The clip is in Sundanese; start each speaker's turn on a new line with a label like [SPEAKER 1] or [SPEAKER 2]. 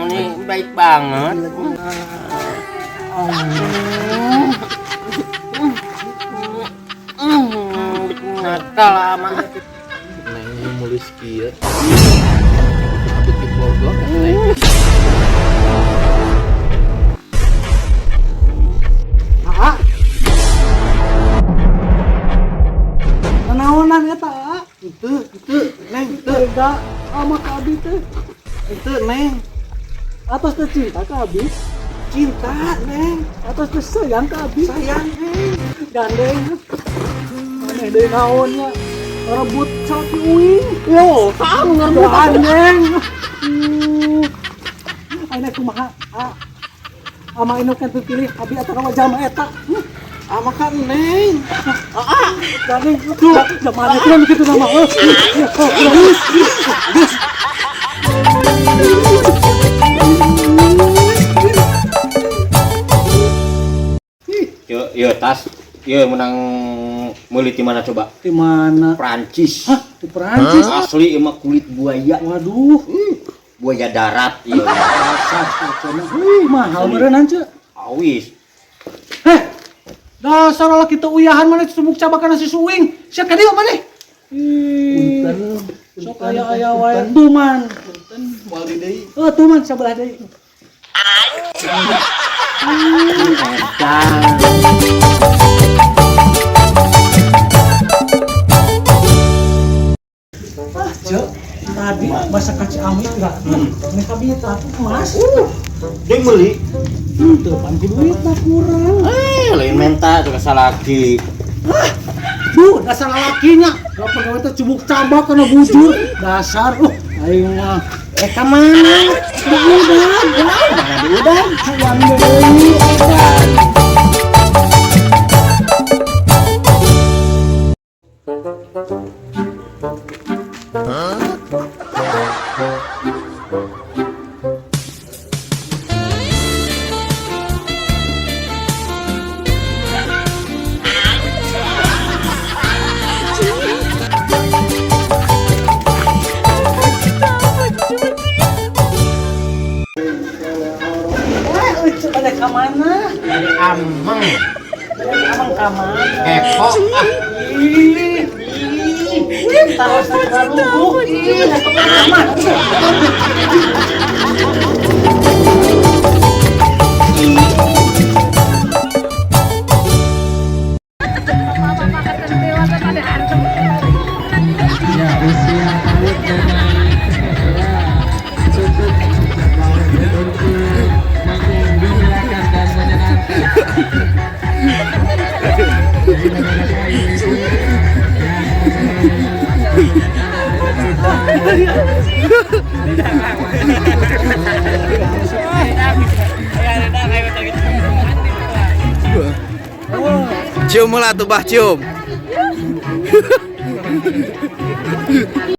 [SPEAKER 1] Ini baik banget. Nakal lama.
[SPEAKER 2] Neng mulus kieu. Abdi Bogor neng.
[SPEAKER 3] Ah. Nanaonan eta, ah?
[SPEAKER 2] Itu neng, itu
[SPEAKER 3] Tega sama ka abi teh.
[SPEAKER 2] itu neng.
[SPEAKER 3] Atos teh cinta ka abi.
[SPEAKER 2] Cinta neng.
[SPEAKER 3] Atos teh sayang ka abi.
[SPEAKER 2] Sayang neng.
[SPEAKER 3] Gandeng. Maneh deui naonnya? Rebut salaki uing.
[SPEAKER 1] Yo, kamu ngerebut.
[SPEAKER 3] Gandeng. Ayeuna kumaha? Ah. Ama inu kan pilih abi atau kamu jalma eta.
[SPEAKER 2] Ama kan neng.
[SPEAKER 3] Ah, gandeng. Tuh, zaman itu kan kitu nama. Oh,
[SPEAKER 1] Yo, yo tas. Yo menang meuli di mana coba?
[SPEAKER 3] Di mana?
[SPEAKER 1] Prancis.
[SPEAKER 3] Hah, di Perancis.
[SPEAKER 1] Asli emang kulit buaya.
[SPEAKER 3] Waduh,
[SPEAKER 1] Buaya darat iya.
[SPEAKER 3] dasar kacana. Wih, mahal meureun ce.
[SPEAKER 1] Awis.
[SPEAKER 3] Heh. Dasar lah kita uyahan mana cubuk cabakan nasi suing. Sia ka dieu maneh? Ih. Sok aya-aya wae tuman.
[SPEAKER 2] Punten moal di deui.
[SPEAKER 3] Oh, tuman sabelah deui.
[SPEAKER 1] Edan.
[SPEAKER 3] Ah, Cek, tadi bahasa kaci amit enggak? Mereka bita emas.
[SPEAKER 1] Dia meuli.
[SPEAKER 3] Tuh, pan ku duit mah kurang.
[SPEAKER 1] Eh, lain menta juga salah lagi.
[SPEAKER 3] Duh, dasar lalakinya. Gak pegawai teh cubuk cabak kana bujur. Dasar, aing mah.
[SPEAKER 1] Eh, ka mana?
[SPEAKER 3] Di udan.
[SPEAKER 1] Mana di udan?
[SPEAKER 3] Hayang deui.
[SPEAKER 1] Edan.
[SPEAKER 3] Eh, euceuk pada ka mana?
[SPEAKER 1] Dari ameng.
[SPEAKER 3] Ameng ka mana?
[SPEAKER 1] Kepo. Ah,
[SPEAKER 3] Ih, ih, taruh saruguh. Ih, aman.
[SPEAKER 4] Ya, usia PAUD memang ya, cukup untuk menggembirakan dan menyenangkan. Jadi anak-anak ibu-ibu yang
[SPEAKER 2] Cium lah tuh bah cium.